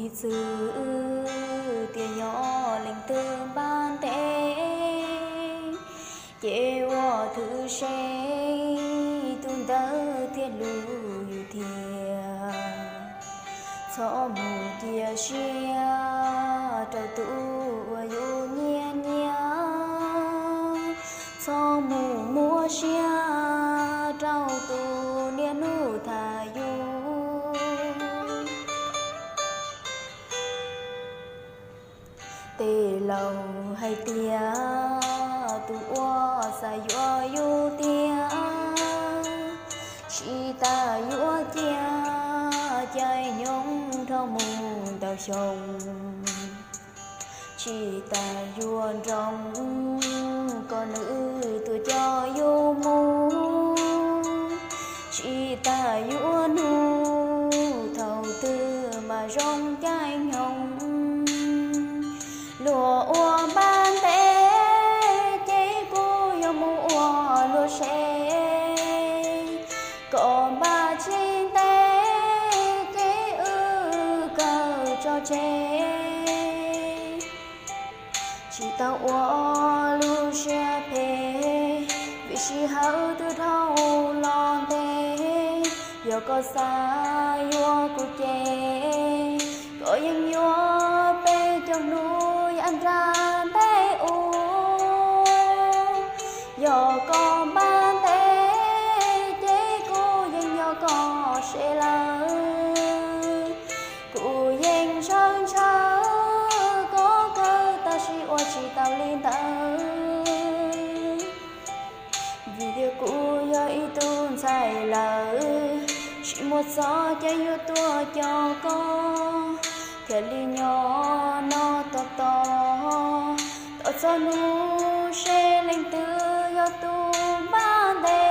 Xwb tias nyob leej twg npaj ntev, ces ua thwm se tus ntawd thiaj hlub yus thiab. Txhob mus cia siab rau tus uas yus nyiam nyiam, txhob mus muab siab rau tus niaj hnub tham yus. Tej laus hais tias tus uas xav yuav yus tiag, tsis tas yuav cia caij nyoog dhau mus ntau xyoo. Tsis tas yuav nroo kom nws tuaj coj yus mus, tsis tas yuav nug thaum twg mas zoo caij nyoog. Luag ua npaj ntev ces kuv yuav mus ua luag se, kom npaj tsis ntev ces wb kawg tso tseg. Tsis tau ua lub siab phem, vim sij hawm twb dhau los ntev. Yog koj xav yuav kuv ces koj yeej yuav peb caug hnub yav nram ntej ub. Yog koj npaj ntev ces kuv yeej yog koj se lawm. Kuv yeej ntshaw ntshaw koj kawg tab sis ua tsis tau li ntawd. Vim tias kuv yog ib tug ntxhais lawm, tsis muaj txoj cai yuav tuaj coj koj, thiaj li nyob no tos tos, tos txog hnub seb leej twg yog tus npaj ntev.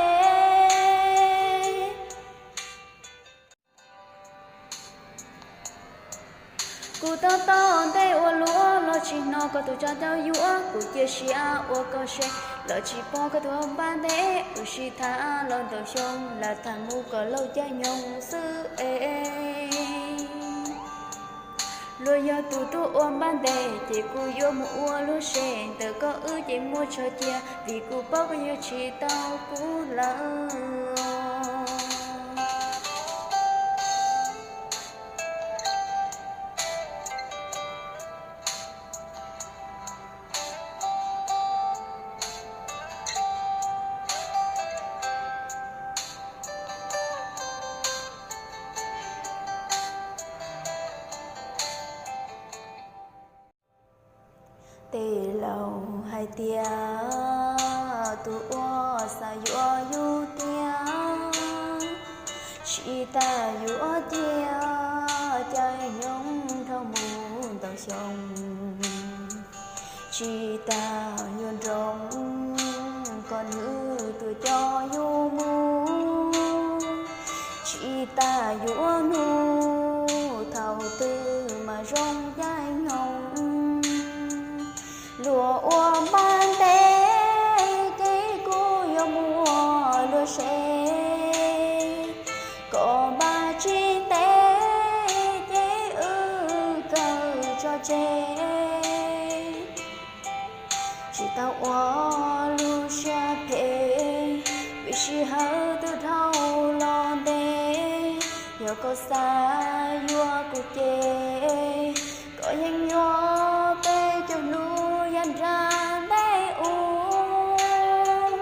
Kuv tos tos ntev ua luaj los tsis hnov koj tus tsab ntawv yuav, kuv cia siab ua koj se los tsis pom koj tus npaj ntev. Wb sib tham los ntau xyoo, lam tham mus kom laus caij nyoog xwb es. Luag yog tus tuaj ua npaj ntev ces kuv yuav mus ua luag se, ntawm koj wb ces muaj tso cia, vim kuv paub koj yuav tsis tau kuv lawm. Tej laus hais tias tus uas xav yuav yus tiag, tsis tas yuav cia caij nyoog dhau mus ntau xyoo. Tsis tas yuav nroo kom nws tuaj coj yus mus, tsis tas yuav nug thaum twg mas zoo caij nyoog. Luag ua npaj ntev ces kuv yuav mus ua luag se, koj npaj tsis ntev ces wb kawg tso tseg. Tsis tau ua lub siab phem, vim sij hawm twb dhau los ntev. Yog koj xav yuav kuv ces koj yeej yuav peb caug hnub yav nram ntej ub.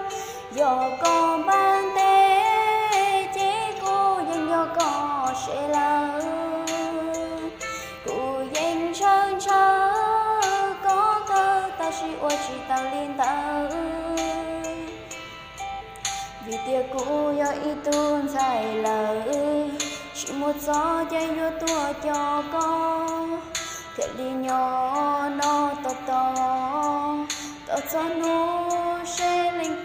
Yog koj npaj ntev ces kuv yeej yog koj se lawm. Kuv yeej ntshaw ntshaw koj kawg tab sis ua tsis tau li ntawd. Vim tias kuv yog ib tug ntxhais lawm, tsis muaj txoj cai yuav tuaj coj koj, thiaj li nyob no tos tos, tos txog hnub seb leej